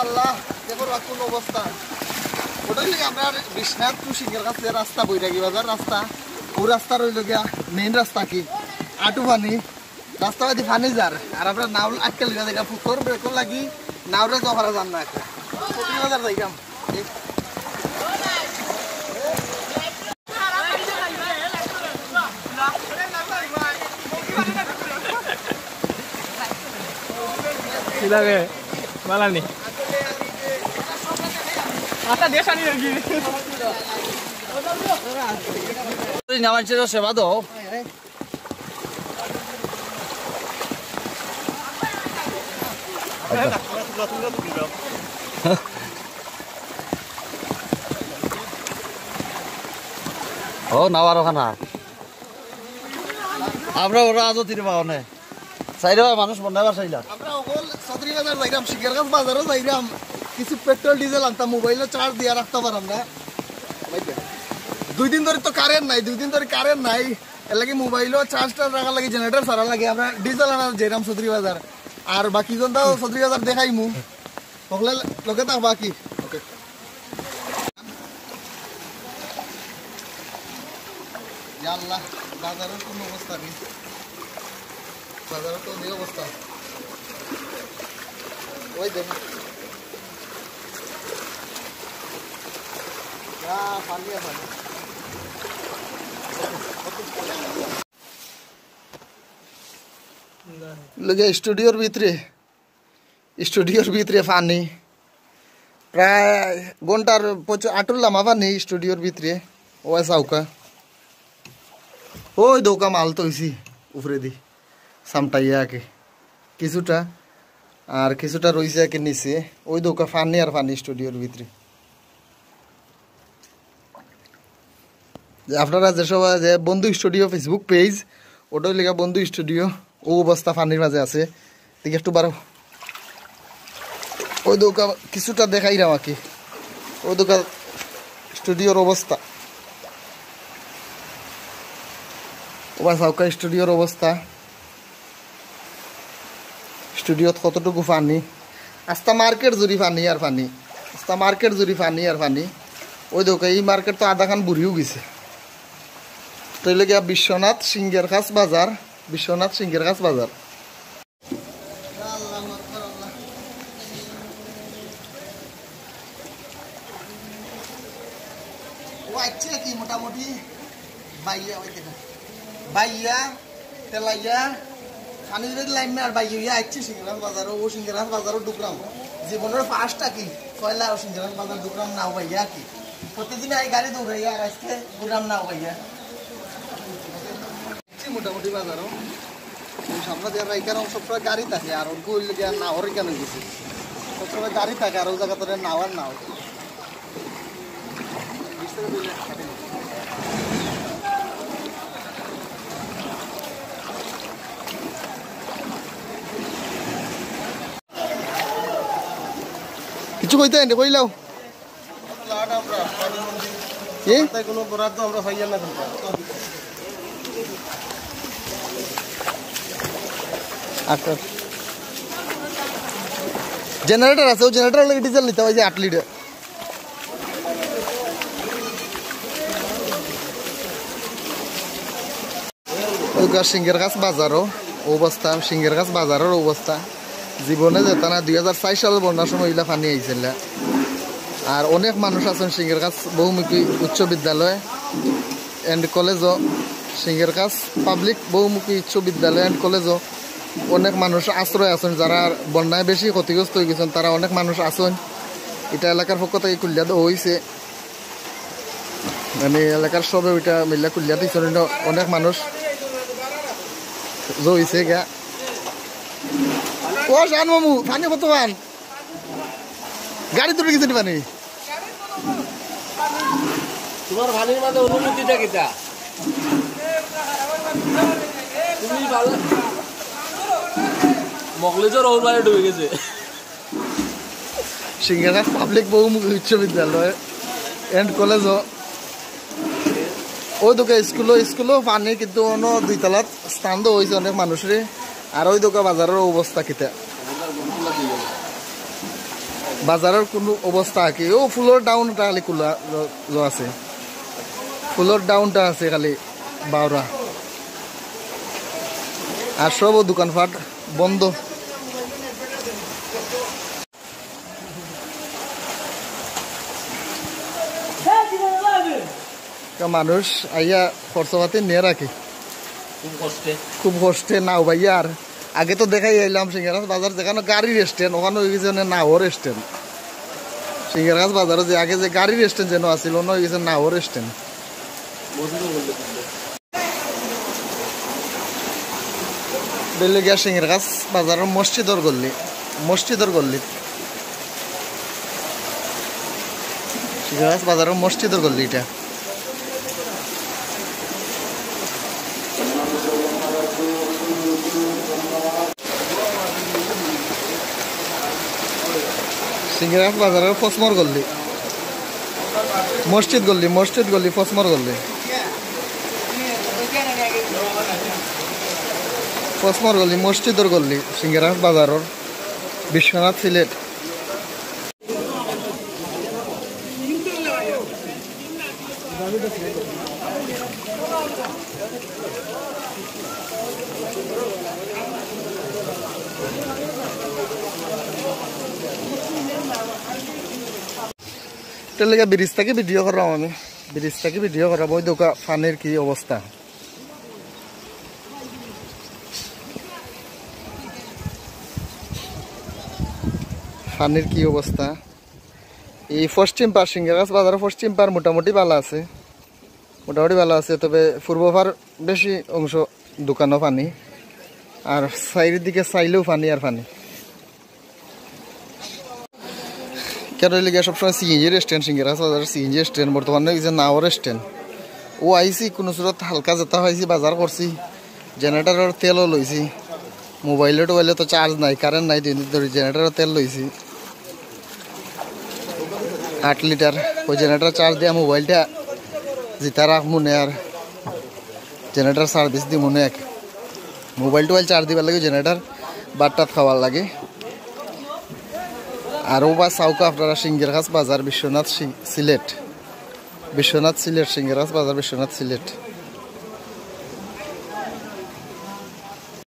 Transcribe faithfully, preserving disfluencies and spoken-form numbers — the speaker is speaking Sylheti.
আল্লাহ, দেখো রাত কোন অবস্থা। ওটাই লাগে আমরা বিশ্বনাথ টু সিঙ্গের কাছে রাস্তা, বৈরাগী বাজার রাস্তা, ও রাস্তা রইল গিয়া মেইন রাস্তা কি আটু পানি, রাস্তা বাদি পানি যার, আর আমরা নাও আটকে লিখা দেখা ফুকর ব্রেকর লাগি নাওরে তো করা যান না এখন। সত্যি বাজার যাইতাম। কি লাগে? মালানি। আচ্ছা, দেশ আনি আর কি। তুই না মানছে তো সেবা দাও। ও, নাওয়ার ওখানে। আমরা ওরা আজও তীরে পাওয়া নেই। চাইরে ভাই মানুষ মনে হয় বাসাইলা। আমরা ওগুল চৌধুরী বাজার যাইরাম, সিঙ্গের গাছ বাজারও যাইরাম। কিছু পেট্রোল ডিজেল আনতাম, মোবাইলে চার্জ দিয়া রাখতাম আর আমরা। দুই দিন ধরে তো কারেন্ট নাই, দুই দিন ধরে কারেন্ট নাই। এর লাগি মোবাইলও চার্জ টার্জ রাখার লাগি জেনারেটর ছাড়া লাগে। আমরা ডিজেল আনা যাইরাম চৌধুরী বাজার। আর বাকি জনতাও চৌধুরী বাজার দেখাইমু। হকলে লগে থাক বাকি। ওকে। ইয়া আল্লাহ, বাজারের কোনো অবস্থা নেই। বাজারের তো এই অবস্থা। ওই দেখো। ইয়া, পানি আর পানি। লগে স্টুডিওর ভিতরে, স্টুডিওর ভিতরে পানি। প্রায় ঘন্টার পঁচিশ আটুর লামা পানি স্টুডিওর ভিতরে। ও চাউকা। ওই দৌকা মাল তৈছি উপরেদি। সামটাইয়া আগে। কিছুটা। আর কিছুটা রইছে আগে নিচে। ওই দৌকা পানি আর পানি স্টুডিওর ভিতরে। যে আপনারা যে সবাই যে বন্ধু স্টুডিও Facebook পেজ, ওটাই লেখা বন্ধু স্টুডিও, ও অবস্থা পানির মাঝে আছে। দেখি একটু বারো। ওই দৌকা কিছুটা দেখাইরাম আর কি। ওই দৌকা স্টুডিওর অবস্থা। ওবা চাউকা স্টুডিওর অবস্থা। স্টুডিওত কতটুকু পানি। আস্তা মার্কেট জুড়ি পানি আর পানি। আস্তা মার্কেট জুড়ি পানি আর পানি। ওই দৌকা, এই মার্কেট তো আধাখান বুড়িও গেছে। তো এই লগে বিশ্বনাথ সিঙ্গের খাস বাজার, বিশ্বনাথ সিঙ্গের খাস বাজার। ও আইছে কি মোটামুটি বাইয়া, ওই দেখো। বাইয়া, তেলাইয়া, খানির লাইন আর বাইয়া হইয়া আইছে সিঙ্গেরাস বাজারও, ও সিঙ্গেরাস বাজারও ঢুকলাম। জীবনের ফার্স্ট আর কি, পয়লা ও সিঙ্গেরাস বাজার ঢুকলাম না বাইয়া আর কি। প্রতিদিন এই গাড়ি দৌড়াইয়া আর আজকে ঘুরলাম না বাইয়া। মোটামুটি বাজারও। এই সামনে দিয়ে আমরা এখানে সবসময় গাড়ি থাকে, আর ওর গুলো গিয়ে না, ওর এখানে গেছে। সবসময় গাড়ি থাকে, আর ওই জায়গা তোর নাও আর নাও। কিছু কইতে আইনি, কইলাও। কি? তাই কোনো বরাদ্দ আমরা পাইয়ার না কিন্তু। আচ্ছা। জেনারেটর আছে, ও জেনারেটর লাগি ডিজেল নিতে হয় যে আট লিটার। ওই সিঙ্গের গাছ বাজারও অবস্থা, সিঙ্গের গাছ বাজারের অবস্থা। জীবনে যেতা না, দুই হাজার চার সালের বন্যার সময় ইলা পানি আইছিল। আর অনেক মানুষ আছেন সিঙ্গের গাছ বহুমুখী উচ্চ বিদ্যালয় এন্ড কলেজও, সিঙ্গের গাছ পাবলিক বহুমুখী উচ্চ বিদ্যালয় এন্ড কলেজও অনেক মানুষ আশ্রয় আছেন, যারা বন্যায় বেশি ক্ষতিগ্রস্ত হয়ে গেছেন, তারা অনেক মানুষ আছেন। এটা এলাকার পক্ষ থেকে খুলিয়া দেওয়া হয়েছে। মানে এলাকার সবে ওইটা মিল্লা খুলিয়া দিচ্ছেন, অনেক মানুষ জইছে গা। ও শান মামু, পানি কত পান? গাড়ি তুলে গেছে পানি। তোমার পানির মাঝে অনুভূতিটা কিতা? তুমি ভালো, মকলেজর ওর বারে ডুবে গেছে। সিঙ্গারা পাবলিক বহুমুখী উচ্চ বিদ্যালয় এন্ড কলেজও। ওই দোকা স্কুলও, স্কুলও পানি, কিন্তু অন্য দুই তলাত স্থান তো হয়েছে অনেক মানুষরে। আর ওই দোকা বাজারের অবস্থা কিতা? বাজারর কুনু অবস্থা কি? অউ ফুলর ডাউনটা খালি খুলা জ-, জ-, আছে, ফুলর ডাউনটা আছে খালি বাউরা, আর সব দোকানপাট বন্ধ। তো মানুষ আইয়া খরচপাতি নিয়া রাখে। খুব কষ্টে। খুব কষ্টে নাও ভাইয়া। আর আগে তো দেখাই আইলাম সিঙ্গারাস বাজার যেখানো গাড়ির স্ট্যান্ড, ওখানো অইগেছে নাওর স্ট্যান্ড। সিঙ্গারাস বাজারো যে আগে যে গাড়ির স্ট্যান্ড যেন আছিল, অনো অইগেছে নাওর স্ট্যান্ড। বেলে গিয়া সিঙ্গারাস বাজারর মসজিদর গল্লি, মসজিদর গল্লি। সিঙ্গারাস বাজারর মসজিদর গল্লি ইটা। সিঙ্গারাস বাজারর ফসমর গল্লি, মসজিদ গল্লি, মসজিদ গল্লি, ফসমর গল্লি, ফসমর গল্লি, মসজিদর গল্লি, সিঙ্গারাস বাজারর, বিশ্বনাথ সিলেট। এটার লাগি ব্রিজ থাকি ভিডিও করলাম আমি, ব্রিজ থাকি ভিডিও করা। ওই দেখো পানির কি অবস্থা, পানির কি অবস্থা। এই পশ্চিম পার, সিঙ্গারাস বাজারর পশ্চিম পার মোটামুটি ভালা আছে, মোটামুটি ভালা আছে, তবে পূর্ব পার বেশি অংশ দোকানো পানি, আর সাইডর দিকে চাইলেও পানি আর পানি। কেন অইলে গিয়া সবসময় সিএনজির স্ট্যান্ড, সিঙ্গারাস বাজারর সিএনজির স্ট্যান্ড, বর্তমানে অইগেছে নাওর স্ট্যান্ড। অউ আইছি কুনু সুরত হালকা যেতা পাইছি বাজার করছি, জেনারেটরর তেলও লইছি, মোবাইলো টোবাইলো তো চার্জ নাই, কারেন্ট নাই, দুই দিন ধরি জেনারেটরর তেল লইছি আট লিটার। ওই জেনারেটর চার্জ দিয়া মোবাইলটা যেতা রাখমু নে আর জেনারেটর সার্ভিস দিমু নে এক। মোবাইল টোবাইল চার্জ দিবার লাগি জেনারেটর, ভাত টাত খাওয়ার লাগি। আর অউবা চাউক্কা আপনারা সিঙ্গারাস বাজার, বিশ্বনাথ সি-, সিলেট, বিশ্বনাথ সিলেট, সিঙ্গারাস বাজার, বিশ্বনাথ সিলেট।